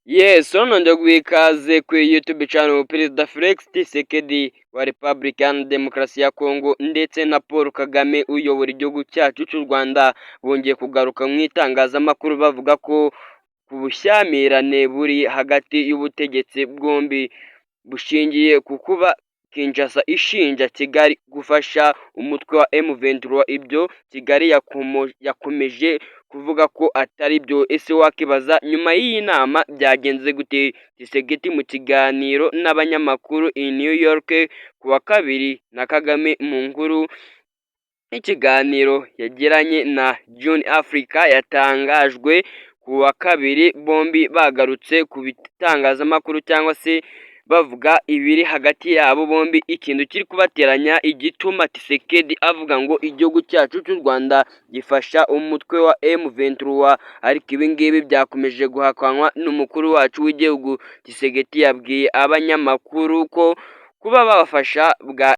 Yes, hano ndaguha ikaze kuri YouTube channel. Perezida Felix Tshisekedi wa Repubulika Iharanira Demokarasi ya Kongo ndetse na Paul Kagame uyobora igihugu cyacu cy'u Rwanda bongeye kugaruka mu itangazamakuru bavuga ko ku bushyamirane buri hagati y'ubutegetsi bwombi bushingiye ku kuba Kinshasa ishinja Kigali gufasha umutwe wa M23. Ibyo Kigali yakomeje kuvuga ko atari byo. Ese wakibaza nyuma y'iyi nama byagenze gute? Tshisekedi mu kiganiro n'abanyamakuru i New York ku wa kabiri na Kagame mu nkuru y'ikiganiro yagiranye na Jeune Afrique yatangajwe ku wa kabiri, bombi bagarutse ku bitangazamakuru cyangwa se bavuga ibiri hagati yabo bombi, ikintu kiri kubateranya, igituma Tshisekedi avuga ngo igihugu cyacu cy'u Rwanda gifasha umutwe wa M23, ariko ibi ngibi byakomeje guhakanwa n'umukuru wacu w'igihugu. Tshisekedi yabwiye abanyamakuru ko kuba babafasha bwa